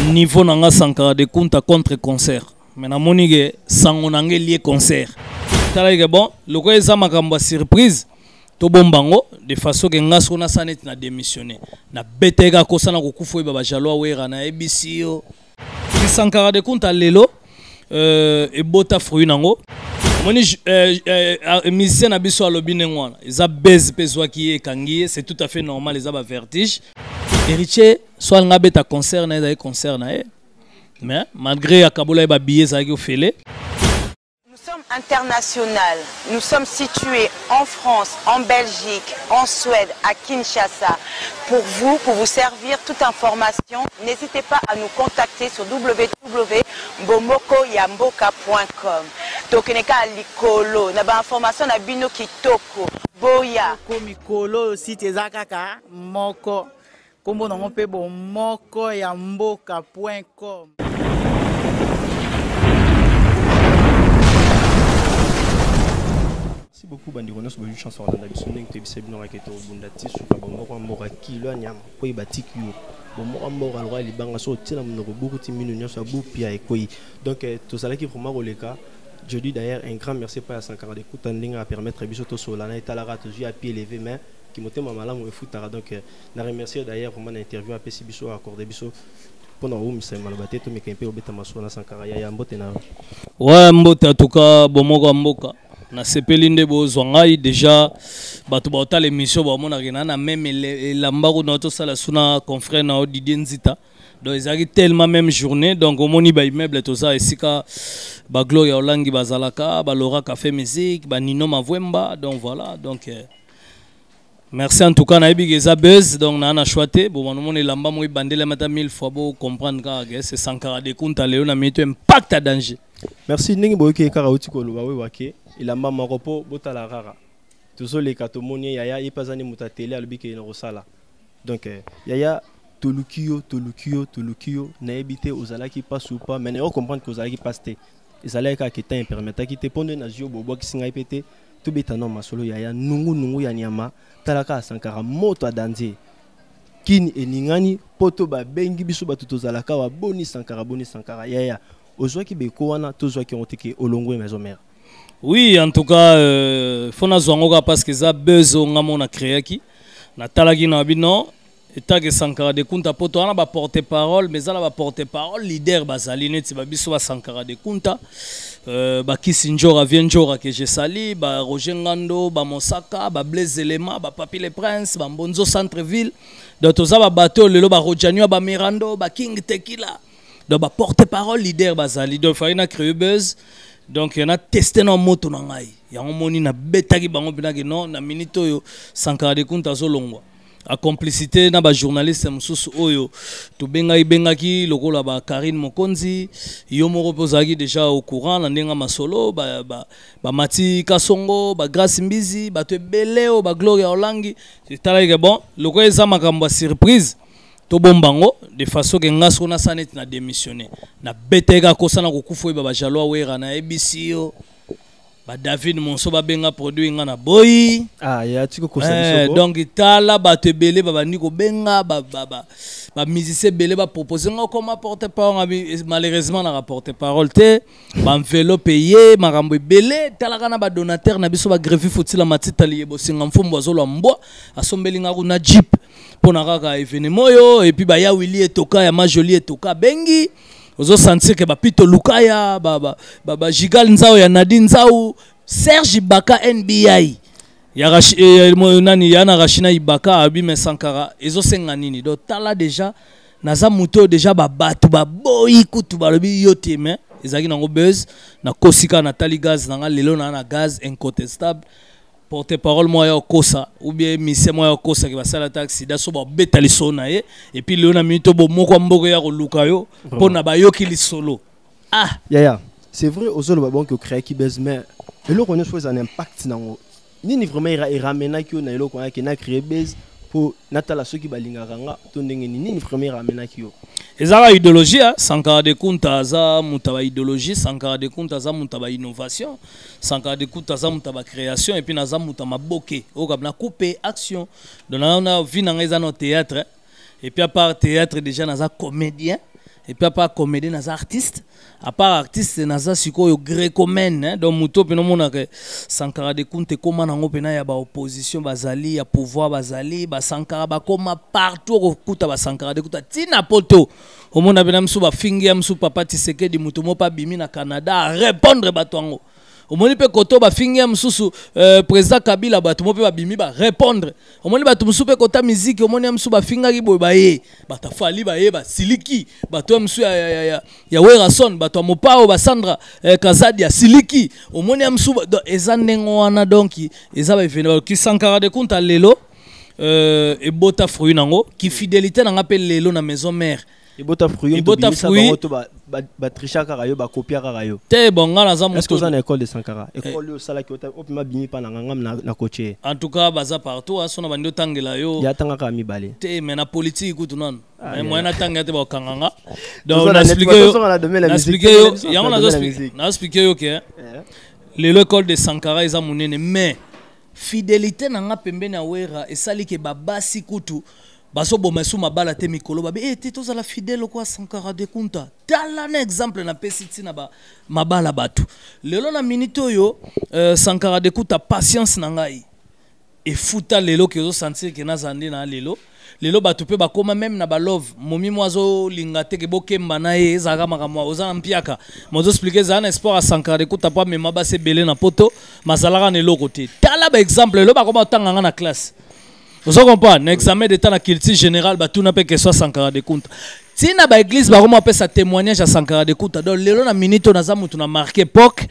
Niveau na nga Sankara de Kunta contre concert. Mais namoni ke sango na nga elie concert. Talaki ke bon, lokola eza makambo ya surprise, tobomba yango de façon ke nga soko nasala neti na démissionner. Nabetaki kaka kosa na kokufa oyeba ba jaloux ya Werra, nayebisi yo. Sankara de Kunta lelo ebota fruit nango. Omoni musicien na biso alobi ndenge wana, eza buzz mpe ezwaki ye, ekangi ye, c'est tout à fait normal, eza ba vertige. Héritier so alinga abeta concert na ye, ezalaki concert na ye, mais malgré akabola ye ba billets ezalaki ofele. Nous sommes internationaux, nous sommes situés en France, en Belgique, en Suède, à Kinshasa. Pour vous, pour vous servir toute information, n'hésitez pas à nous contacter sur w w w point bomokoyamboka point com. Tokeneka likolo, na ba information na bino kitoko. Boya. Ko mikolo site eza kaka moko. Kombo nango mpe bomoko ya mboka point com. Merci beaucoup bandeko nyonso bozwi chance kolanda biso ndenge toyebisa bino kaka tobunda ti suka bomoko ya mboka kilo ya nyama po oyeba tiki yo bomoko ya mboka lokola libanga so otie na monoko buku ti mino nyonso ya bupia ekwei. Donc tozalaki vraiment koleka. Je dis d'ailleurs un grand merci pa ya Sankara de Kuta ndenge a permettre biso tosola na etalaka tozwi ya pied levé mais kimotema malamu efutaka. Donc na remercier d'ailleurs vraiment na interview apesi biso accordé biso mpona kowumisa maloba te tomeka mpe kobeta masolo na Sankara. Ya mbote na yo. Ouais, mbote en tout cas bomoko ya mboka. Nasepeli nde bozwa ngai déjà bato baotala émission bamonaka na na même elamba kuna tosala suna confrère na yo Didier Nzita. Donc ezalaki tellement même journée, donc omoni ba immeuble toza esika ba Gloria Olangi bazalaka, ba Laura Café Musique, ba Nino Mavwemba, donc voilà, donc merci en tout cas nayebi ke eza buzz, donc na na choix te. Bon, nomoni elamba moko ebandeli mata 1000 fois bo comprendre kaka ke c'est Sankara de Kunta lelo na minute impact à danger. Merci ndenge boyoki kaka outi koloba oyo wake elamba moko po botala kaka tozoleka tomoni yaya ye mpe aza nde moto ya tele alobi ke na kosala. Donc yaya toluki yo, toluki yo, toluki yo, nayebi te ozalaki passe ou pas, mais nayo comprendre que ozalaki passe te. Ezalaki kaka ke temps epermettaki te mpo nde nazwi yo bobwakisi ngai mpe te. Tobeta no masolo yaya nungu nungu ya nyama talaka ya Sankara moto ya danger kini eningani poto babengi biso bato tozalaka wa boni Sankara boni Sankara yaya ozwaki beko wana tozwaki yango te ke olongwe maison mère. Oui, en tout cas faut nazwa yango kaka parce que eza buzz oyo nga mona créaki. Natalaki na bino etake Sankara de Kunta poto wana ba porte-parole, mais eza na ba porte-parole leader bazali neti ba biso ba Sankara de Kunta, ba Kisi Njora, Vieux Njora que je salue, ba Roger Ngando, ba Mosaka, ba Blaise Elema, ba Papi le Prince, ba Mbonzo Centre-ville. Donc toza ba bateau lelo ba Rojanio, ba Mirando, ba King Tequila. Donc ba porte-parole leader bazali. Donc fallait na créer buzz. Donc na tester na moto na ngai. Yango moni na betaki bango pina ke non na minute oyo Sankara de Kunta azolongwa. A complicité na ba journaliste mosusu oyo tobengaki bengaki lokola ba Karine Mokonzi, yo moko mpe ozalaki déjà au courant na ndenge ya masolo, ba Mati Kasongo, ba Grace Mbizi, bato ebele oyo ba Gloria Olangi. Etalaki ke bon, lokola eza makambo ya surprise, tobomba yango de façon ke nga soko nasala neti na démissionner. Nabetaki kaka kosa na kokufa oyeba ba jaloux ya Werra, nayebisi yo. Ba David Monso babenga produit nga na boyi. Ah, ya tiko kosa biso bo. Donc tala bato ebele babandi kobenga, ba musicien ebele ba proposer nga comme porte-parole, nga bi, malheureusement na porte-parole te, ba enveloppe ye makambo ebele, talaka na ba donateur na biso ba Grevi Futila Matita liye bosinga mfumbu azolwa mbwa, asombeli nga kuna jeep pona kaka événement yo, et puis ba ya Willy Etoka ya Majoli Etoka bengi. Ozo sentir que ba Pito Lukaya, ba Gigal Nzao ya Nadine Nzao, Serge Ibaka NBI. Ya Rachi mo, nani, ya na Rachina Ibaka, abi me Sankara, ezo senga nini. Donc tala déjà, naza moto déjà ba batu, ba boyi kutu, ba lobi yo te, mais ezalaki nango buzz, na kosika na tali gaz, na nga lelo na na gaz incontestable. Porte-parole moi ya kosa ou bien mission moi ya kosa ki basala taxi da so ba beta lisolo na ye et puis lelo na minute bo moko mboko ya koluka yo Vraiment. pona ba yoki lisolo. Ah. Ya ya, c'est vrai ozolo ba bon que créer ki buzz mais eloko nyonso eza na impact nango. Nini vraiment iramenaki yo na eloko wana ke na créer buzz po natala soki balingaka nga to ndenge nini, nini vraiment iramenaki yo? Ezaka idéologie, hein? Sankara de Kunta aza muta ba idéologie, Sankara de Kunta aza muta ba innovation, Sankara de Kunta aza muta ba création et puis naza muta maboke. Oyo kabla couper action. Donc na na vie na ngai eza na théâtre. Et puis à part théâtre déjà naza comédien. Et puis à part comédien, naza artiste. À part artiste, naza sikoyo grécomène, hein. Donc moto pe nomonaka Sankara de Kunte koma nango pena ya ba opposition bazali, ya pouvoir bazali, ba Sankara bakoma partout okuta ba Sankara de Kunte tina poto. Omona pena msu ba fingi ya msu papa Tshisekedi moto mo pa bimi na Canada répondre bato yango. Omoni mpe koto bafingi ya mosusu président Kabila, bato mo mpe babimi barépondre. Omoni bato mosusu mpe kota miziki, omoni ya mosusu bafingaki boye, baye bato afali, baye basiliki, bato ya mosusu ya Werason, bato ya Mopao, basandra Kazadi asiliki. Omoni ya mosusu eza ndenge wana. Donc eza baévénement ki Sankara de Kunta lelo ebota fruit nango ki fidélité nanga mpe lelo na maison mère. Ebota fruit. Ebota fruit. To batricha kaka yo, bakopia kaka yo. Te, bon, nga naza Est-ce que oza na école de Sankara, école oyo osalaki opima bimi mpa na nga na coache? En tout cas baza partout, so na bandi otangela yo. Ya tanga kaka mibale. Te, mais na politique kutu nanu moyen natanga te, bakokanga nga. Donc naexplique yo yango, naexplique yo ke lelo école de Sankara eza monene, mais fidélité na nga pembeni ya Wera esali ke babasi kutu bazoboma esu mabala te. Mikolo babe e te, tozala fidèle kwa Sankara de Kunta. Tala na exemple napesi ntina mabala bato lelo na minute oyo. Sankara de Kunta, patience na ngai efuta lelo ke ozosentir ke nazala nde na lelo. Lelo bato mpe bakóma même na balove momi mo azolinga te ke bokemba na ye, ezalaka makambo oza na mpiaka. Ma ozoexpliquer, ezala na espoir ya Sankara de Kunta mpo amema basi ebele na poto, mazalaka na eloko te. Tala baexemple, lelo bakoma otanga nga na classe, ozo comprendre, na examen d'état na culture générale batuna mpe question ya Sankara de Kunta. Ntina baéglise bakoma apesa témoignage ya Sankara de Kunta. Donc lelo na minute oyo naza motu na marqué époque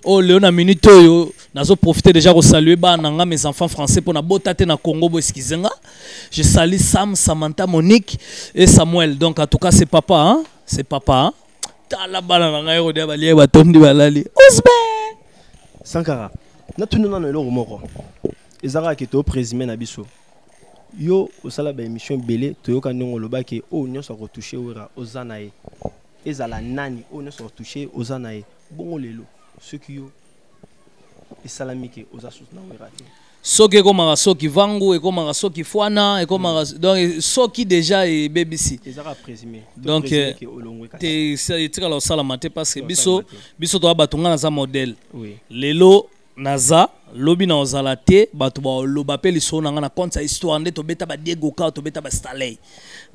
oyo. Lelo na minute oyo nazoprofite déjà kosalue bana na nga, mes enfants français, mpo nabota te na Congo. Bo excuse nga, je salue Sam, Samantha, Monique et Samuel. Donc en tout cas c'est papa, hein? C'est papa, hein? Tala bana na ngai kodia, balie, batondi, balali osbe. Sankara, natuni nano eloko moko. Eza kaka ke toprésumé na biso, yo osala baémission ebele, toyoka ndenge olobaki oyo nyonso akotouche Wera oza na ye, ezala nani, oyo nyonso akotouche oza na ye. Bongo lelo soki yo esalami ke oza susu na Wera te? Soki ekomaka, soki vangu ekomaka, soki fwana ekomaka, donc soki déjà ebebisi. Ezaka présumé. Donc te, etikala kosalama te, parce que biso toya bato, nga naza modèle. Lelo naza, lobi na ozala te, bato baloba mpe lisolo na nga na compte ya histoire nde tobeta badiego ka, tobeta bastaley.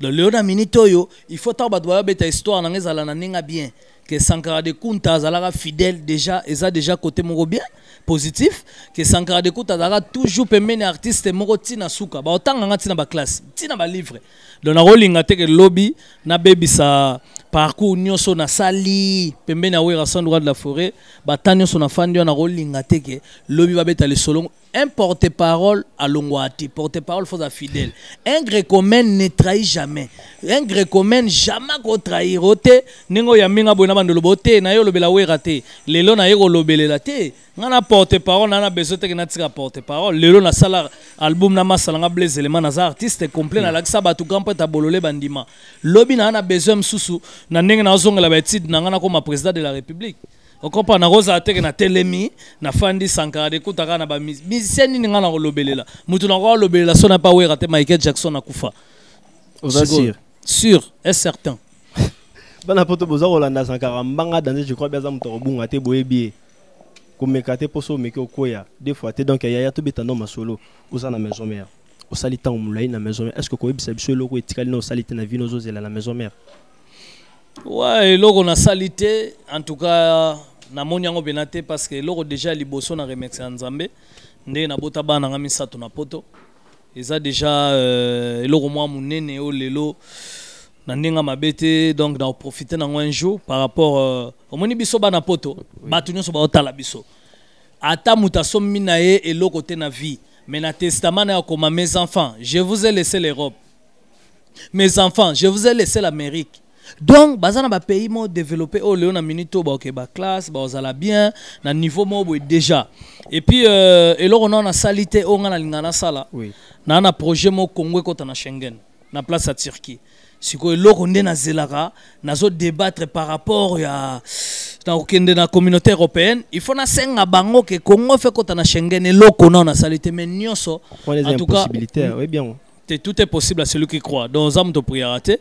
Donc lelo na minute oyo, il faut ntango bato bayobeta histoire na nga, ezala na ndenge bien ke Sankara de Kunta azalaka fidèle. Déjà eza déjà côté moko bien positif ke Sankara de Kunta azalaka toujours pembeni artiste moko ntina suka, baotanga nga ntina baclasse, ntina balivre. Donc nakolinga te ke lobi nabebisa parcours nyonso nasali pembeni ya Wera sans droit de la forêt. Bata nyonso nafandi wana, nakolinga te ke lobi babeta lisolo. Un porte-parole alongwa te. Porte-parole faut fidèle. Un grécomène ne trahit jamais. Un grécomène jamais kotrahir te. Ndenge oyambi nga boye na bandolo bo te, na ye olobela Wera te, lelo na ye kolobelela te. Nga na porte-parole na besoin te ke natika porte-parole. Lelo nasala album na masala nga Blaise Element, naza artiste complet, nalakisa bato grand prêtre abolole bandima. Lobi na besoin mosusu na ndenge nazongela baétude na nga, nakoma président de la République, okompa nakozala teke natelemi, nafandi Sankara de Kuta kaka na bamusicien nini nga na kolobelela motu, nakolobelela so na pa Wera te. Michael Jackson akufa. Oza sûr? Sûr et certain. Bana poto, boza kolanda Sankara mbanga danse, je crois bien aza moto akobunga te. Boyebi ye komeka te, mposo omeki okoya deux fois te. Donc yaya, tobeta ndo masolo. Oza na maison mère, osali ntango molai na maison mère. Est ce que koyebisa biso eloko etikali na osali te na vino ozozela na maison mère? Ouais, eloko nasali te, en tout cas namoni yango mpena te, parce que eloko déjà liboso na remercie ya Nzambe ndenge nabota bana nga misato na poto. Eza déjà eloko mwa monene oyo lelo na ndenge mabe te. Donc na profite nango un jour par rapport omoni biso bana poto, bato nyonso baotala biso. Ata moto asombi na ye eloko te na vie, mais na testament na ye akoma: "Mes enfants, je vous ai laissé l'Europe. Mes enfants, je vous ai laissé l'Amérique." Donc baza na bapays moko développé oyo lelo na minute oyo baoke baclasse, baozala bien na niveau moko boye déjà. Et puis eloko nao nasali te oyo nga nalinga nasala, naa na projet moko, Congo ekɔta na Schengen na place ya Turquie. Sikoyo eloko nde nazelaka, nazodébattre par rapport ya na kokende na Communauté européenne, il faut nasenga bango ke Congo fe kɔta na Schengen. Eloko nao nasali te, mais nyonso en tout cas, oyebi yango. Te, tout est possible à celui qui croit. Donc oza moto priaka te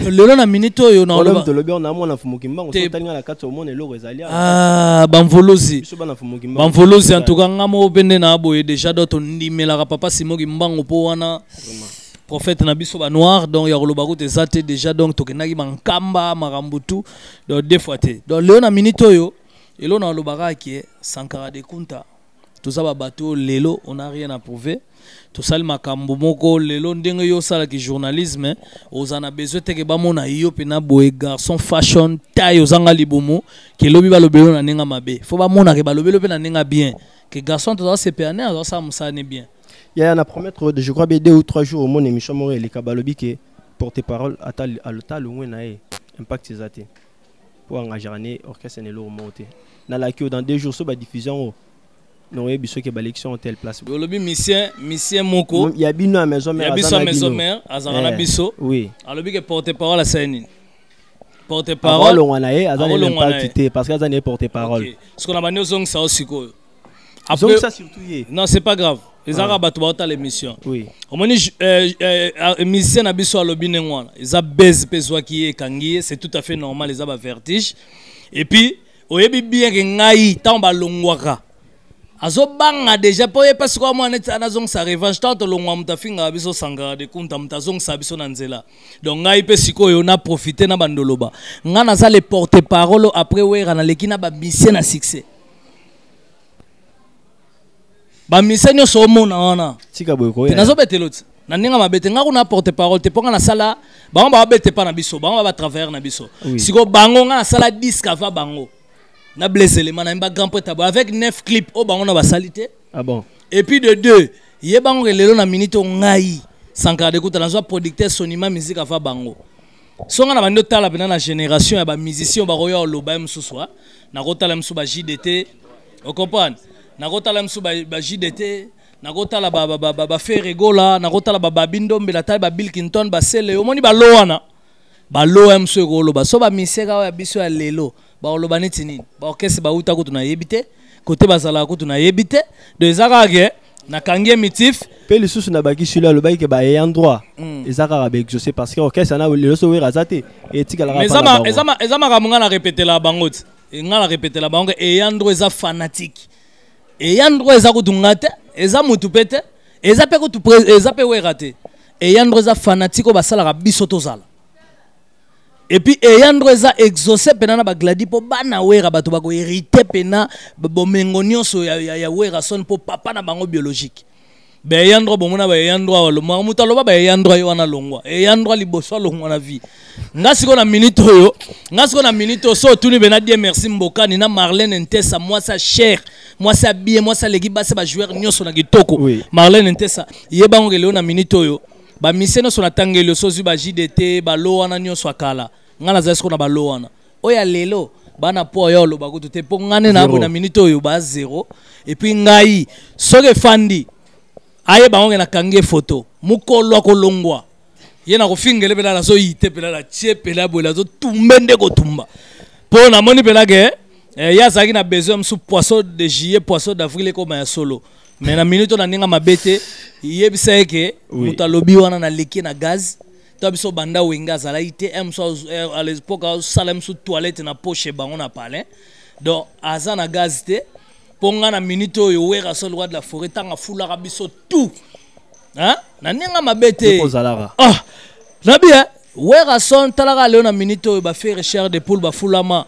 lelo na minute oyo na olobi oloba tolobi ona mwana Mfumu Kimbangu. Te- So otalinga na kati, omona eloko ezali awa. Ah, bamvuluzi. Biso bana Mfumu Kimbangu. Bamvuluzi, en tout cas nga moko mpe nde na boye déjà. Donc tondimelaka papa Simon Kimbangu, mpo wana prophète na biso banoir. Donc ya koloba kuta eza te déjà. Donc tokendaki bankamba makambo tu, donc deux fois te. Donc lelo na minute oyo, elo na olobaka ke Sankara de Kunta, toza babato oyo lelo on a rien à prouver. Tosali makambo moko lelo ndenge yo osalaki journalisme, oza na besoin teke bamona yo mpena boye, garçon fashion taille, ozanga libumu, ke lobi balobeli yo na ndenge mabe. Fo bamonake balobeli yo mpe na ndenge bien, ke garçon tozala sepela ne azosala mosala ne bien. Yaya, na promettre, je crois bien 2 ou 3 jours, omona émission moko eleka, balobi ke porte parole ata ata alongwe na ye, impact eza te, mpo engagera ne orchestre na eloko moko te. Nalaki yo dans 2 jours, so badiffusion oyo naoyebi soki balekisi yango telle place. Olobi musicien moko. Ya bino ya maison mère. Ya biso aza ya na maison bino. mère, azalaka na Eh, biso. Oui. Alobi ke porte parole asali nini? Porte parole akolongwa na ye, aza na akolongwa na impact te, parce que aza na ye porte parole. Ok. Sikoyo na bandi ozongisa yo sikoyo. Zongisa surtout ye. Non, c'est pas grave, ezalaka bato baotala émission. Oui. Omoni musicien na biso alobi ndenge wana, eza base mpe ezwaki ye, ekangi ye, c'est tout à fait normal, eza bavertige. Et puis oyebi bien ke ngai ntango balongwaka, azobanga déjà mpo ye mpe sikoyo mwana neti anazongisa revanche. Ntango tolongwa, moto afingaka biso Sankara de Kunta, moto azongisa biso na nzela. Donc ngai mpe sikoyo na profite na bandoloba, ngai naza le porte parole après Wera, naleki na bamusicien na succès, bamusicien nyonso omona wana. Tika boye Te. Koya. Nazobetela ti na ndenge mabe te. Nga kuna porte parole te, mpo nga nasala bango babete pa na biso, bango babatravailleur na biso. Sikoyo bango, nga nasala disque avant bango na Blaise Elema, nayemba grand prêtre boye avec 9 clip oyo bango na basali te. Ah bon. Et puis de deux, ye bango ke lelo na minute oyo, ngai Sankara de Kuta nazwa producteur Sonima Musique avant bango. So nga na bandi otala mpena na génération ya bamusicien bakoya oloba ye mosusu a nakotala mosusu ba JDT, ocomprendre, nakotala mosusu ba JDT, nakotala baFerre Gola, nakotala bababi Ndombe, natali baBill Clinton, basele. Omoni balo wana, balo ya mosusu ekoloba. So bamiseka oyo ya biso ya lelo bakoloba neti nini? Baorchestre bauta kutu nayebi te, kote bazalaka kutu nayebi te. Donc eza kaka ke nakangi ye mitif. Mpe lisusu na bakisi oyo alobaki ke baayant droit eza kaka baexaucé, parce que orchestre na lelo so Wera aza te, etikalaka. Mais eza makambo nga na repetela bango ti. Nga na repetela bango ke ayant droit eza fanatique, ayant droit eza kutu nga te, eza mutu mpe te, eza mpe kutu eza mpe Wera te. Ayant droit eza fanatique oyo basalaka biso tozala. Et puis ayant droit eza exaucé mpena na bagladi, mpo bana Wera, bato bakohérite mpena bomengo nyonso ya Wera son, mpo papa na bango biologique. Baayant droit bomona, baayant droit balomaka moto aloba baayant droit ye wana longwa, ayant droit liboso alongwa na vie. Nga sikoyo na minute oyo, nga sikoyo na minute oyo, so otuni bena Die Merci Mbokani na Marlene Ntesa, mwasi ya cher, mwasi ya bien, mwasi aleki basi bajoueur nyonso na kitoko. Marlene Ntesa, yebango ke lelo na minute oyo, bamise nyonso natangeli yo, so ozwi ba JDT, balo wana nyonso ya kala, nga nazali sikoyo na balo wana. Oyo ya lelo bana po oyo oloba kutu te, mpo nga nde Zéro. naboye na minute oyo ba zéro. Et puis ngai soki efandi, ayeba ngo ke nakangi ye foto, mokolo akolongwa ye na kofingele mpena, nazoyi te mpena, natie mpena boye, nazotumbe nde kotumba, mpo namoni mpena ke ye azalaki na besoin mosusu poisson de juillet, poisson d'avril ekoma ya solo. Mais na minute oyo, na ndenge mabe te, yebisa ye ke moto alobi wana naleki ye na gaz to biso banda Wenge azalaki te. Ye mosu à l'époque azosala mosu toilette na poche bango na palin, donc aza na gaz te. Mpo nga na minute oyo, Wera so roi de la forêt, ntango afulaka biso tout, hein? Na ndenge mabe te. Yo ozalaka. Ah, nabi eh? Wera son, talaka lelo na minute oyo, baFerre chair de poule bafulama.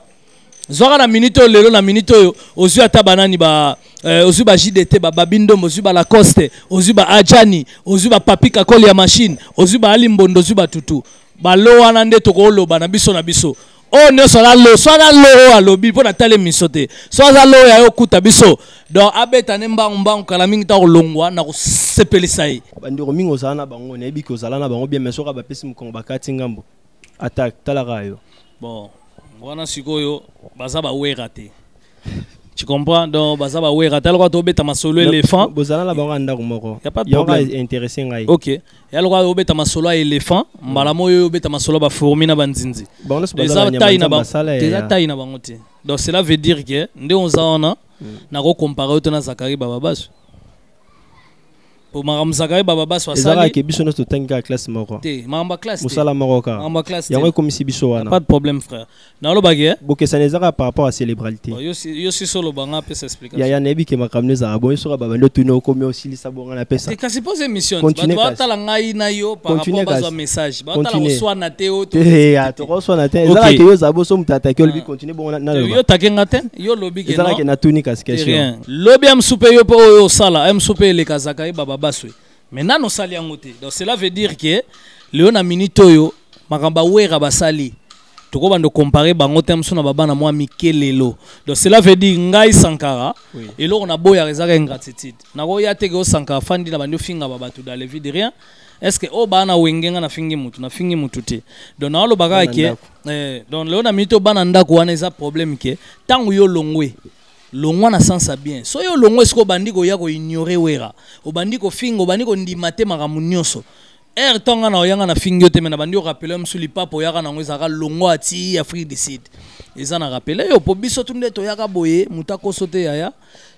Zwaka na minute oyo, lelo na minute oyo, ozwi ata banani ba ozwi ba JDT, bababi Ndombo, ozwi ba Lacoste, ozwi ba Ajani, ozwi bapapi Kakoli ya machine, ozwi ba Ali Mbondo, ozwi batutu balo wana nde tokoloba na biso na biso. Oyo nyonso aza lo, so aza lo oyo alobi mpo na tala émission te, so aza lo oyo ayokuta biso. Donc abeta ne mbangu mbangu, kala mingi ta kolongwa na kosepelisa ye. Bandeko mingi ozala na bango, nayebi ke ozala na bango bien, mais soki bapesi mokongo, bakati ngambo, attaque, talaka yo. Bon, wana sikoyo baza bawera te, tu comprends? Donc baza bawera te, aloko tobeta masolo éléphant. Bozala na bango ya ndako moko. Y a pas de Yango problème. intéressé ngai. Ok, ya lokola obeta masolo ya éléphant, mbala moyo oyo obeta masolo ya bafourmi na banzinzi. Bango nyonso baza Eza banyama, taille na Nzambe bango asala eza taille na bango te. Donc cela veut dire que nde oza wana, nakocompare yo te na Zakari Bababaso. Po makambo Zakari baba baso Ezalaka asali ke biso nyonso totangi kaka classe moko. Te, makambo ya classe te. Mosala moko kaka. Makambo ya classe te. Yango ekomisi biso wana. Pas de problème, frère. Nalobaki eh? Bokesani ezaka par rapport à célébralité. Bon, yo si solo banga apesa explication. Yaya, nayebi ke makambo ezalaka boye, soki babandi otuni, okomi osilisa bonga napesa. Te, kasi pose émission. Continue, bato kasi. batala ngai na yo par Continue, rapport bazwa kasi. message, batala Continue. koswana te oyo Te, ya, tokoswana te. Ezalaka ke yo ozala boso moto ataki, olobi continue bongo naloba. Yo take nga te, yo lobi ke Ezalaka ke non. natuni kasi Te, question. rien. Lobi ya mosu mpe yo mpe oyo osala ya mosu mpe eleka Zakari baba baswe, mais nano osali yango te. Donc cela veut dire ke lelo na minute oyo makambo awera basali, tokobanda comparer bango te mosu na babana mwa mike lelo. Donc cela veut dire ngai Sankara, eloko naboyaka ezaka ingratitude. Nakoya te ke osankara fandi na bandi ofinga ba bato dans le vie de rien. Est ce que oyo baa na wenge, nga nafingi mutu? Nafingi mutu te. Donc naoloba kaka Bana ke ndako. Donc lelo na minute oyo bana ndako wana eza problème ke ntango yo longwe, longwa na sens ya bien. So yo longwe, soki obandi koya koignore Wera, obandi kofinga, obandi kondima te makambo nyonso ere ntonga na oyanga na fingi yo te, me na bandi orapele mosu lipapa oyaka nango ezalaka longwa ati Afrique du Sud, eza na rapele yo po biso tu nde toyaka boye. Moto akoso te, yaya,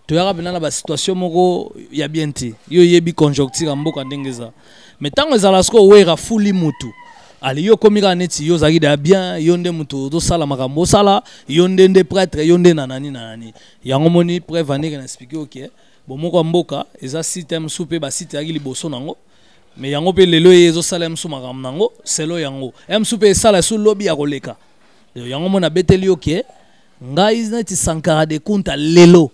toyaka mpena na basituation moko ya bien te. Yo oyebi conjoncture ya mboka ndenge eza. Mais ntango ezala sikoyo Wera fuli mutu ali, yo okomi kaka neti yo ozalaki deya bien, yo nde moto ozosala makambo osala, yo nde nde prêtre, yo nde na nani na nani. Yango moni preuve andenge na explike oke bomoko ya mboka eza site mosusu mpe basite eyaki liboso nango, mais yango mpe lelo ye ezosala ye mosusu makambo nango selo yango ye mosusu mpe esala esu lobi ya koleka. Yango moni abeteli yo ke ngai neti Sankara de Kunta lelo,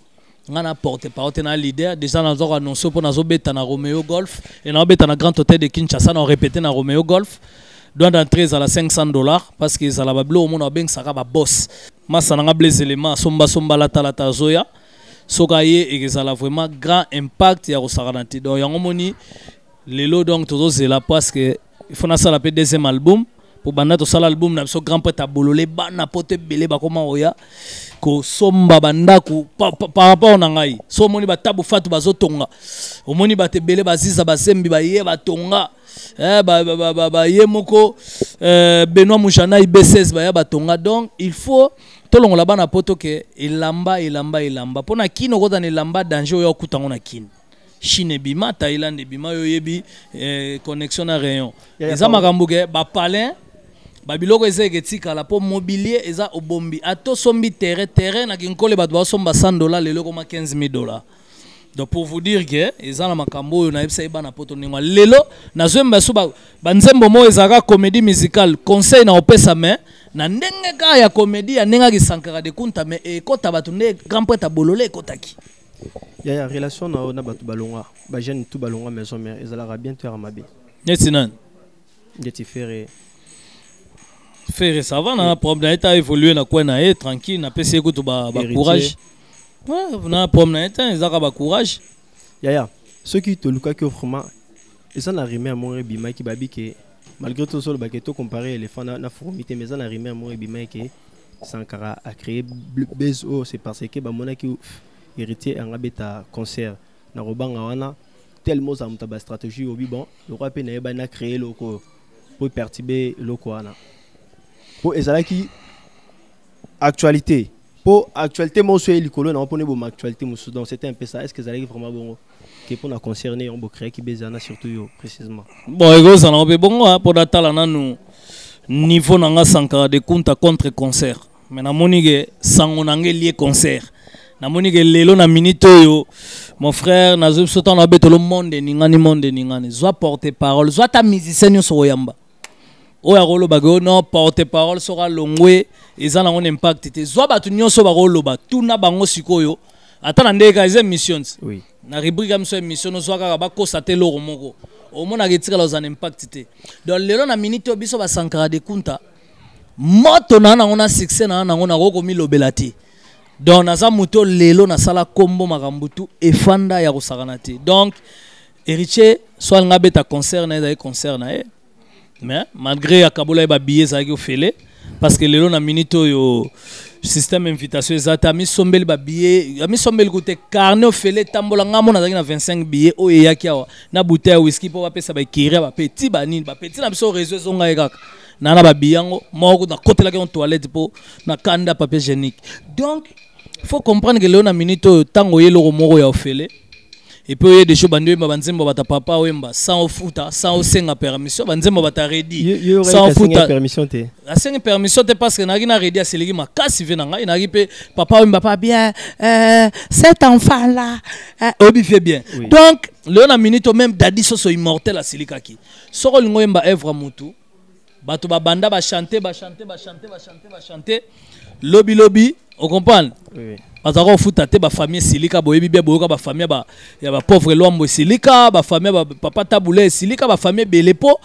ngai na porte parole te, na leader déjà. Naza koannonce mpo nazobeta na Romeo Golf e naobeta na Grand Hôtel de Kinshasa, na répété na Romeo Golf. Droit d'entrée ezala 500 $ parce que ezala babiloko omona babengisaka baboss. Masa nanga Blaise Elema asombasomba, latalata azoya. Soki aye, ekezala vraiment grand impact ya kosakana te. Donc yango moni lelo, donc tozozela parce que il faut nasala mpe deuxième album po banda tosala album na biso Grand Prêtre abolole bana po te ebele bakoma oya kosomba bandako par rapport na ngai. So omoni batabu fatu bazotonga, omoni bato ebele baziza bazembi baye batonga, baye moko Benoît Mujana IB16 baya batonga. Donc il faut tolongola bana poto ke elamba, elamba, elamba mpo na kini okota na elamba danger oyo okuta yango na kini. Chine ebima, Thaïlande ebima, oyo oyebi connexion na rayon. Eza makambo ke bapalin babiloko eza eketikala mpo mobilier eza obombi ata osombi terrain. Terrain na Kinkole bato baosomba 100 $, lelo ekoma 15 000 $. Donc pour vous dire ke eza na makambo oyo nayebisa ye bana poto ndenge wana. Lelo nazoyemba so banzembo moko ezalaka comédie musicale, conseil na opesa mais na ndenge kaka ya comédie ya ndenge akisankaka de Kunta, mais ekota bato nde Grand Prêtre abolole ekotaki. Yaya, relation na yo na bato balongwa, bajeune tout balongwa Maison Mère, ezalaka bien to yaka mabe? Neti nani? Neti Ferre. Ferre, ça va, na problème na ye ta évolue na kwe na ye tranquille, napesi ye kutu bacourage. Ouais, na problème na ye te, ezaka bacourage. Yaya, soki tolukaki yo vraiment, eza na rumeur moko ebimaki, babi ke malgré tozolobaki tocompare éléphant na fourmi te, mais eza na rumeur moko ebimaki ke Sankara a créé buzz oyo, c'est parce que bamonaki Héritier anga beta concert na kobanga wana tellement ozala moto ya bastratégie, obi bon lokwa mpe nayebani na créé eloko oyo po perturbe eloko wana mpo ezalaki actualité, mpo actualité mosusu ye likolo nango mpona eboma actualité mosusu. Donc c'était un peu ça. Est ce que ezalaki vraiment bongo ke mpona concerner yango bocréaki buzz wana, surtout yo précisément? Bon, ekozala mpe bongo mpo natala nanu niveau na nga Sankara de Kunta contre concert, mais namoni ke sango na nga elie concert. Namoni ke lelo na minute oyo, mon frère, nazwi biso ntango nabetolo monde eningani, monde eningani. Zwa porte parole, zwa ata musicien nyonso koyamba oyo akolobaka oyo non porte parole soki alongwe eza nango na impact te. Zwa bato nyonso bakoloba, tuna bango sikoyo ata na ndenge kaka eza émission ti na rubrique ya biso émission, nozwa kaka bakosa te eloko moko omonaka etikala ozala na impact te. Donc lelo na minute oyo biso basankara de Kunta, moto na nango na succès na nango nakoki komilobela te. Donc naza moto lelo nasala kombo makambo tu efanda ya kosakana te. Donc Héritier so alinga abeta concert na ye, ezalaki concert na ye, mais malgré akabola ye babillet ezalaki ofele parce que lelo na minute oyo système invitation eza te. Amisombeli babillet, amisombeli kute carnet ofele etambola. Nga mona azalaki na 25 billet oyo eyaki awa na bouteille ya whisky mpo bapesa baekiri ya bapeti banini bapeti na biso réseau ezonga ye kaka na babillet yango moko nakotelaki yango toilette mpo na kanda papier hygiénique. Donc faut comprendre que lelo na minute oyo ntango oye eloko moko ya ofele Et puis oye déjà bandi oyemba banzembo bata Papa Wemba sans ofuta, sans osenga permission, banzembo bata Redi sans ofuta. Permission te? Asengi permission te, parce que nayaki na Redi, aseleki makasi ve na ngai. Nayaki mpe Papa Wemba pas bien, cet enfant là, oyebi vie bien. Oui. Donc lelo na minute oyo, même Dadi Soso immortel asilikaki. Soki olingi oyemba œuvre ya mutu, bato babanda bachante, bachante, bachante, bachante, bachante, lobi lobi, ocomprendre? Oui. Bazalaka kofuta te, bafamille esilika. Boyebi bia, boyoka bafamille ya bapauvre Lwambo esilika, bafamille ya papa Tabule esilika, bafamille ebele, mpo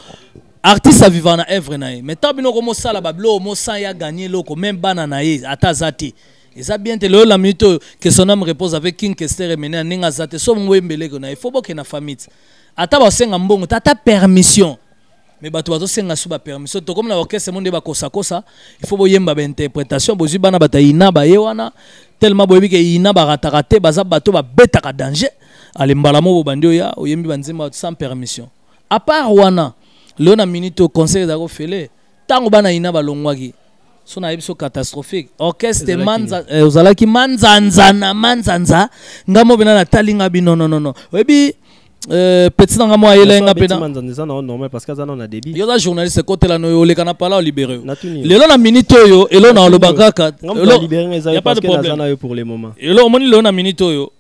artiste avivaka na œuvre na ye. Mais ntango bino komosala babiloko mosan ya gagner eloko, même bana na ye ata aza te, eza bien te. Lelo na minute oyo, que son âme repose avec King Kester Emene, ya ndenge aza te, so bongo oyembeleko na ye, faut bokende na famille ti ata basenga mbongo te, ata permission. Mais bato bazosenga su bapermission. Tokomi na orchestre mo nde bakosakosa, il faut boyemba bainterprétation. Bozwi bana bato ya ina baye wana, tellement boyebi ke ina barataka te, baza bato babetaka danger. Ale mbala mo bobandi oya oyembi banzembo bato sans permission. À part wana, lelo na minute oyo, concert ezalaki ofele. Ntango bana ina balongwaki, so nayebi so catastrophique orchestre. Ezalaki Manza, ozalaki manzanza na manzanza. Nga mo mpena natali nga bino, non, non, non, oyebi, petit na nga mo ayela nga mpena. Manzanza eza nango normal, parce que aza nano na début. Yo oza journaliste, kotela no oleka na pala olibere yo. Natuni yo. Lelo na minute oyo, elo na oloba kaka Nga moto alibere nga eza y yo a pas parce de que naza problème. na yo pour le moment. Elo omoni, lelo na minute oyo,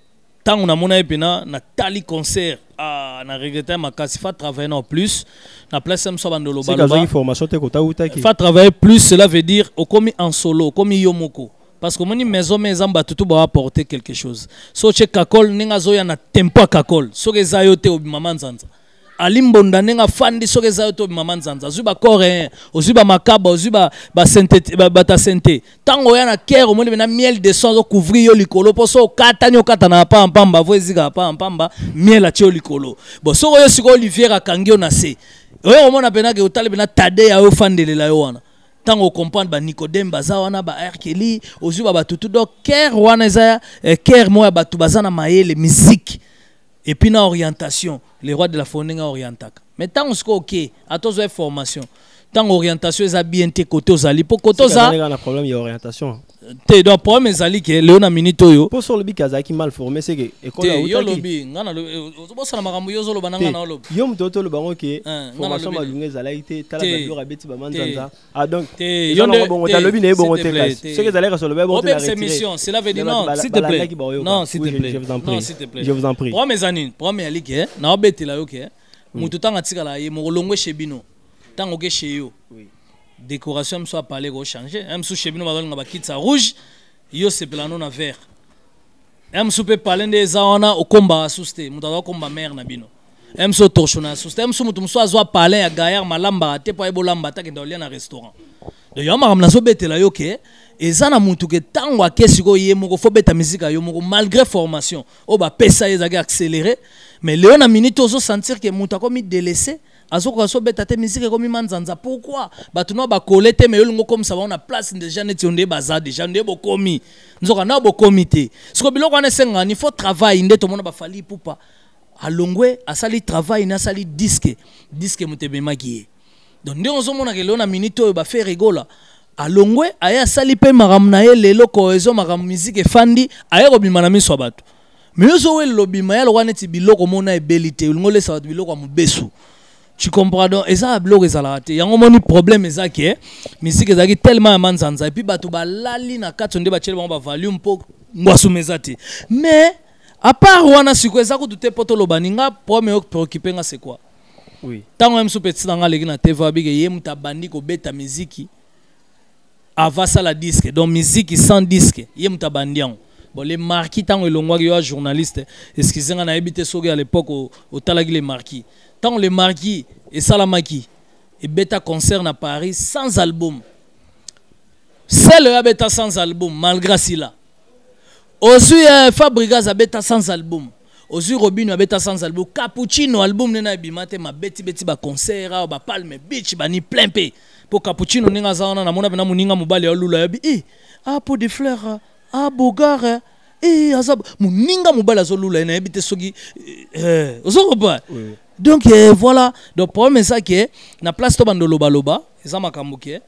ntango namona ye mpena natali concert, ah, na regrete makasi. Faut travailler na plus na place moso bando Seka lobaloba. azwaki formation te, kota utaki. Faut travailler plus, cela veut dire okomi en solo, okomi yo moko, parce que omoni maison me eza bato tu baapporter quelque chose. So otie Kakol ndenge azoya na tempo ya Kakol, soki eza yo te, obimama nzanza. Ali Mbonda ndenge afandi, soki eza yo te, obimama nzanza. Ozwi bacoréen, ozwi bamakaba, ozwi bata sente. Ntango oya na kere, omoni mena miel de son azocouvrir yo likolo, mpo so okatani, okatana na pampamba vo ezikaka pampamba, miel atie yo likolo. Bon, soki oyo sikoyo Olivier akangi yo na se, oyo omona mpenake otali mpena tade ya yo, ofandelela yo wana. Ntango ocomprendre, banicodème baza wana, ba Arkeli, ozwi ba batutu. Donc kere wana eza kere moko ya bato baza na mayele musique et puis na orientation. Le roi de la forêt ndenge aorientaka. Mais ntango sikoyo oke, ata ozwa formation, ntango orientation eza bien te, kote ozali mpo kote oza Oza na problème ya orientation. Te, donc problème ezali ke lelo na minute oyo Mpo so olobi ke azalaki mal formé, c'est que école te, yo autaki. Lobi nga na ozobosana makambo yo ozoloba na nga na oloba. Yo moto otoloba ngo ke Nga formation nalobi. Malunga ezalaki te. Tala Te. babiloko abeti bamanzanza. Ah, donc Te, eza yo nango bongo te, te, alobi na ye bongo s'il te. te plaît, Kasi te. soki ezalaki kasi oloba ye bongo te, na Obebisa retire. émission, cela veut dire Mais non, s'il te plaît. Balandaki baoyoka. Non, s'il te Oui, plaît. je vous en Non, prie. s'il te plaît. Je vous en prie. Problème eza nini? Problème eyali ke naobetela yo ke moto ntango atikala ye moko, longwe chez bino, ntango oke chez yo, décoration mosusu apale kochange. Mosusu chez bino bazolinga bakiti ya rouge, yo sepela no na vert. Mosusu mpe pale nde eza wana, okombaka susu te, moto aza komba mare na bino. Mosusu otorchona susu te. Mosusu moto mosusu azwa palin ya gaillard, malambaka te mpo aye bolamba te, akenda kolia na restaurant. Donc yo makambo nazobetela yo ke eza na mutu ke ntango ake sikoyo ye moko, faut beta musique ya yo moko, malgré formation oyo bapesa ye ezalaki accéléré. Mais lelo na minute ozosentir ke moto akomi délaissé, azokoka so beta te, musique ekomi manzanza. Pourquoi? Bato no bakole te, mais yo olingi okomisa bango na place déjà neti yo nde baza déjà nde bokomi, nzoka na bokomi te. Siko biloko wana esengaka ni faut travail. Nde tomona baFally Ipupa alongwe, asali travail ne, asali disque, disque moto ememaki ye. Donc ndenge ozomonaka lelo na minute oyo, baFerre Gola alongwe, aye asali mpe makambo na ye. Lelo cohésion, makambo musique efandi, aye kobima na miso ya bato. Mais yo ozowelela obima ya lokwa neti biloko mona ebeli te, olingi olesa bato biloko ya mobesu, tu comprends? Donc eza ya biloko ezalaka te. Yango moni problème eza ke musique ezalaki tellement ya manzanza, et puis bato balali na kati nde batieli bango bavolume mpo ngwasuma eza te. Mais à part wana, sikoyo eza kutu te mpo toloba ni nga problème oyo préoccupe nga, c'est quoi? Oui. Ntango ye mosusu petit na nga aleki na TV, abike ye moto abandi kobeta miziki ava asala disque, donc miziki sans disque, ye moto abandi yango. Bon, les Marquis, ntango elongwaki, yo ya journaliste, excuse nga, nayebi te soki à l'époque otalaki les Marquis. Ntango les Marquis esalamaki, ebeta concert na Paris sans album, sele oyo abeta sans album malgré sila. Ozwi Fabregas abeta sans album, ozwi Robino abeta sans album, Cappuccino album nde na ebima te, mabetibeti baconcert awa, bapalme Beach, bani plein mpe mpo Cappuccino ndenge aza wana. Namona mpena moninga mobali alula yabi e ah, pot de fleur, ah, bogar e aza moninga mobali azolula ye, nayebi te soki ozokopa. Oui. Donc voilà, donc problème eza ke na place to bando lobaloba, eza makambo ke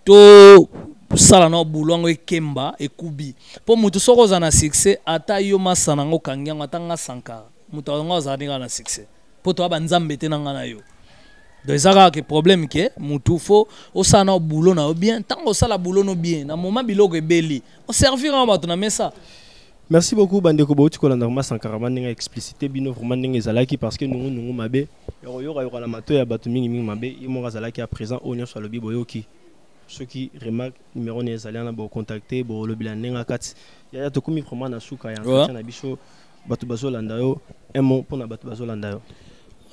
tosala na bulu yango ekemba ekubi, mpo motu soki oza na succès, ata yo masa nango okangi yango, ata nga Sankara Moto yango azala ndenge na succès mpo toya banzambe te na ngai na yo. Donc eza kaka ke problème ke mutu fo osala na boulot na yo bien. Ntango osala boulot no bien, na moment biloko ebeli, oservir yango bato na mesa. Merci beaucoup, bandeko bauti kolanda vraiment Sankara ndenge explicité bino vraiment ndenge ezalaki, parce que nungu nungu mabe yoka na mato ya bato mingi mingi mabe. Ye moko azalaki à présent, oyo nyonso alobi boyoki. Soki remarque, numéro na ezali wana, bocontacte, bolobela ndenge kati. Yaya, tokomi vraiment na suka ya entretien na biso. Bato bazolanda yo, un mot mpona bato bazolanda yo.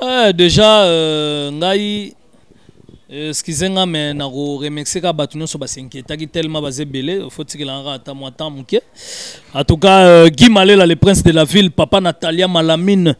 Ouais, déjà ngai, excuse nga, mais nakoremercie kaka bato nyonso basinquiétaki tellement, baza ebele. Faut tikelanga kaka ata mwa temps moke. En tout cas, Guy Malela, le prince de la ville, papa Natalia Malamine,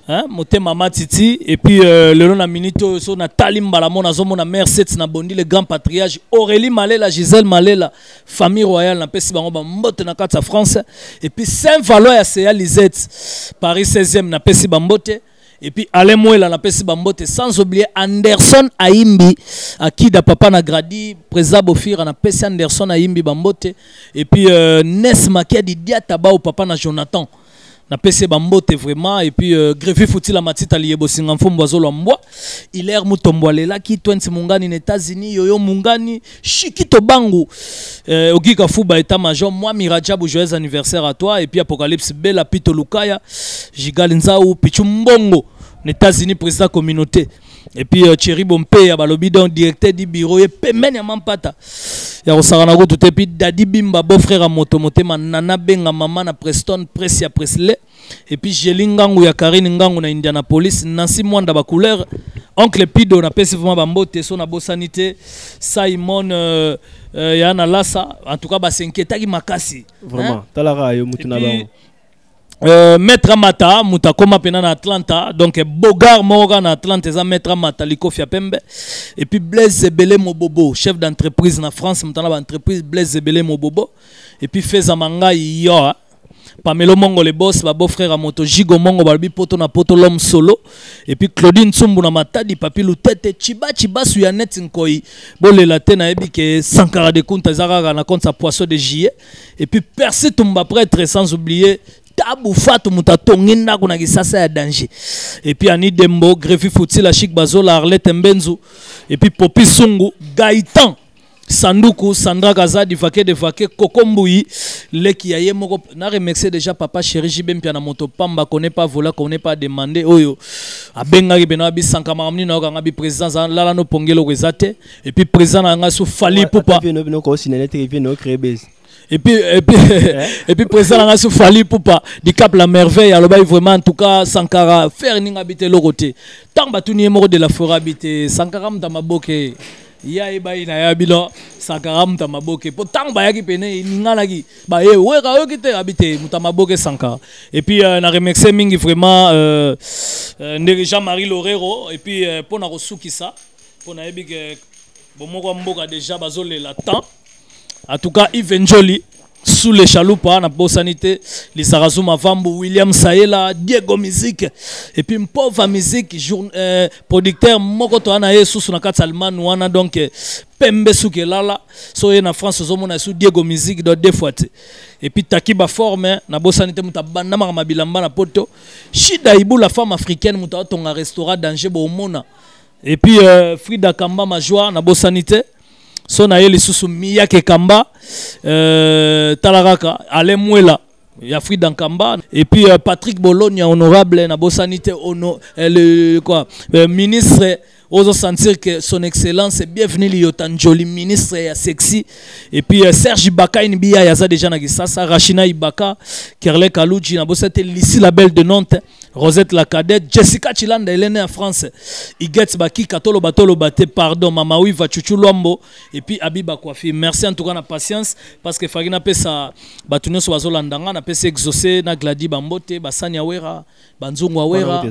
hein, motema matiti. Et puis lelo na minute oyo so natali mbala mo nazomona mare set na bondi, le grand patriarche Aurélie Malela, Gisèle Malela, famille royale, napesi bango bambote na kati ya France. Et puis Saint Valois ya Seya Lisette, Paris 16e, napesi bambote. Et puis Alain Mouela, napesi bambote, sans oublier Anderson Aimbi Akida, papa na Gradi, président Bofira, napesi Anderson Aimbi bambote. Et puis Nes Makiadi Diata Bao, papa na Jonathan, napesi bambote vraiment. Et puis Grevi Futila Matita Liyebo Singa Mfumbu Azolwa Mbwa Hilaire Mutombo alelaki Twenti Mungani na États-Unis, Yoyo Mungani Shikito Bangu, Ogika Fuba état major Mwami Rajabu, joyeux anniversaire à toi. Et puis Apocalypse Bella Pito Lukaya Jigal Nzau Pichu Mbongo na États-Unis, président communauté. Et puis Thierry Bompe ya balobi, donc directeur du bureau ye pembeni ya Mampata ya kosaka na kutu te. Et puis Dadi Bimba, beau frère ya moto motema Nana Benga, mama na Preston Press ya Presley. Et puis Jeli Ngangu ya Karine Ngangu na Indianapolis, Nancy Mwanda ba couleur, oncle Pido, napesi vraiment bambote. So nabosani te Simon ya na Lasa. En tout cas basinquiétaki makasi. Vraiment, talaka yo mutu na bango. Maître Mata moto akóma mpena na Atlanta, donc bogar moko kaka na Atlanta eza Maître Mata Likofi ya pembe. Et puis Blaise Ebele Mobobo, chef d'entreprise na France, moto na baentreprise Blaise Ebele Mobobo. Et puis Feza Mangai yo Pamelo Mongo, le boss, ba beau frère ya moto Jigo Mongo, balobi poto na poto, l'homme solo. Et puis Claudine Tsumbu na Matadi, Papi Lutete Chiba Chibasu ya net Nkoi bolela te. Nayebi ke Sankara de Kunta eza kaka na compte sa poisson de juillet. Et puis Percy Tumba prêtre, sans oublier Tabu Fatu, moto atongi ndako na Kisasa ya danger. Et puis Ani Dembo, Grefi Futila, Chic Bazola, Arlette Mbenzu. Et puis Popi Sungu, Gaïtan Sanduku, Sandra Kazadi, Vake de Vake, Koko Mbui, leki ya ye moko. Na remercier déjà papa chéri JB Mpiana moto pamba, connaît pas vola, connaît pas demander oyo abengaki beno abi sankama amni na nga bi président za lala no pongelo kwezate. Et puis président na nga su Fally Ipupa. Bino bino ko sinene te bino créer base. Et puis président na nga su Fally Ipupa du Cap la merveille alobai vraiment: en tout cas Sankara, faire ninga bite eloko te. Ntango batuni ye moko de la forêt abite Sankara muta maboke ye ayebai na ye bino Sankara muta maboke, mpo ntango bayaki pene eninganaki baye weka oyoki te abi te muta maboke Sankara. Et puis na remercie mingi vraiment ndenge Jean-Marie Lorero. Et puis mpo na kosukisa, mpo nayebi ke bomoko ya mboka déjà bazolela temps, en tout cas Yves Njoli sous les chaloupa, nabosani te Lisarazu Mavambu, William Saela, Diego Musique et puis Mpova Musique, producteur moko to wana ye susu na kati Allemagne wana. Donc pembe suki elala so ye na France, ozomona su Diego Musique, donc deux fois te. Et puis Taki Baforme, nabosani te moto abandamaka mabilamba na poto, Shida Ibu, la femme africaine, moto atonga restaurant danger boomona. Et puis Frida Kamba Majoie, nabosani te so na ye lisusu Miyake Kamba, tala kaka Ale Mwela ya Frida Nkamba. Et puis Patrick Bologna honorable, nabosani te le quoi, ministre ozo sentir que son excellence bienvenue Liyota Njoli, ministre ya sexy. Et puis Serge Ibaka Nbia yaza déjà na Kisasa, Rachina Ibaka, Kerle Kaluji, nabosani te Lissi la belle de Nantes, Rosette la cadette, Jessica Chilanda, elle est née en France, Igetz Bakika Tolo Batolo Bate, pardon, Mama Wiva Chuchu Luambo et puis Abiba Kwafi. Merci en tout cas na patience, parce que Fagina pesa bato nyonso bazolanda nga, napesa Exaucé na Gladi bambote, basani ya Wera, banzungu ya Wera,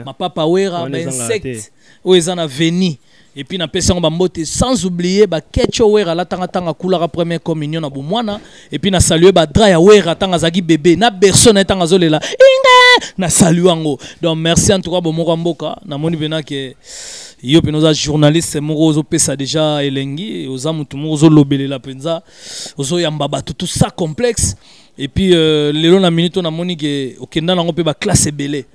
mapapa Wera, bainsecte oyo eza na veni. Et puis napesi yango bambote, sans oublier bakecho Wera alatanga ntango akulaka première communion na bomwana. Et puis nasalue badra ya Wera ntango azalaki bébé na berceau na ye, ntango azolela inga, nasalue yango. Donc merci en tout cas, bomoko ya mboka. Namoni mpena ke yo mpena oza journaliste moko ozopesa déjà elengi, oza motu moko ozolobelela mpenza, ozoyamba bato tout ça complexe. Et puis lelo na minute namoni ke okenda nango mpe baclasse ebele.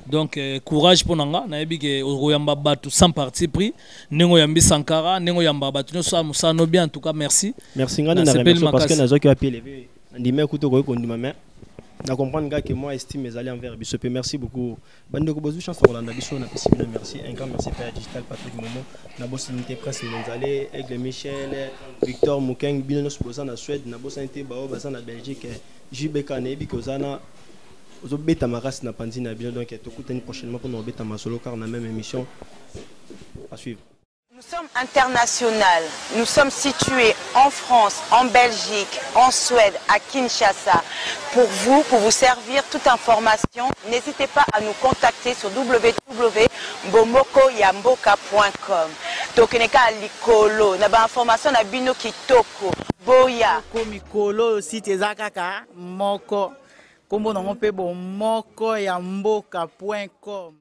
Donc courage mpo na nga. Nayebi ke okoyamba bato sans parti pris, ndenge oyambi Sankara, ndenge oyamba bato nyonso ya mosala no bien. En tout cas, merci. Merci. Nga nde na Nasepeli remercie parce que makasi. Nazwaki wapi élevé, nandimi ekuti okoki kondima, mais na comprendre kaka ke moi estime ezali envers biso mpe. Merci beaucoup, bandeko bozwi chance ya kolanda biso. Napesi bino merci, un grand merci mpe ya Digital Patrick Momo, nabosani te Prince Menzale, Aigle Michel, Victor Mukeng, bino nyonso boza na Suède. Nabosani te bao baza na Belgique, JBK, nayebi ke oza na ozobeta makasi na panzi na bino. Donc tokutani prochainement mpona kobeta masolo car na même émission à suivre. Nous sommes international. Nous sommes situés en France, en Belgique, en Suède, à Kinshasa. Pour vous, pour vous servir toute information, n'hésitez pas à nous contacter sur www.bomokoyamboka.com. Tokeneka likolo, na ba information na bino kitoko. Boya. Ko mikolo oyo site eza kaka moko, nkombo nango mpe bomoko ya mboka point com.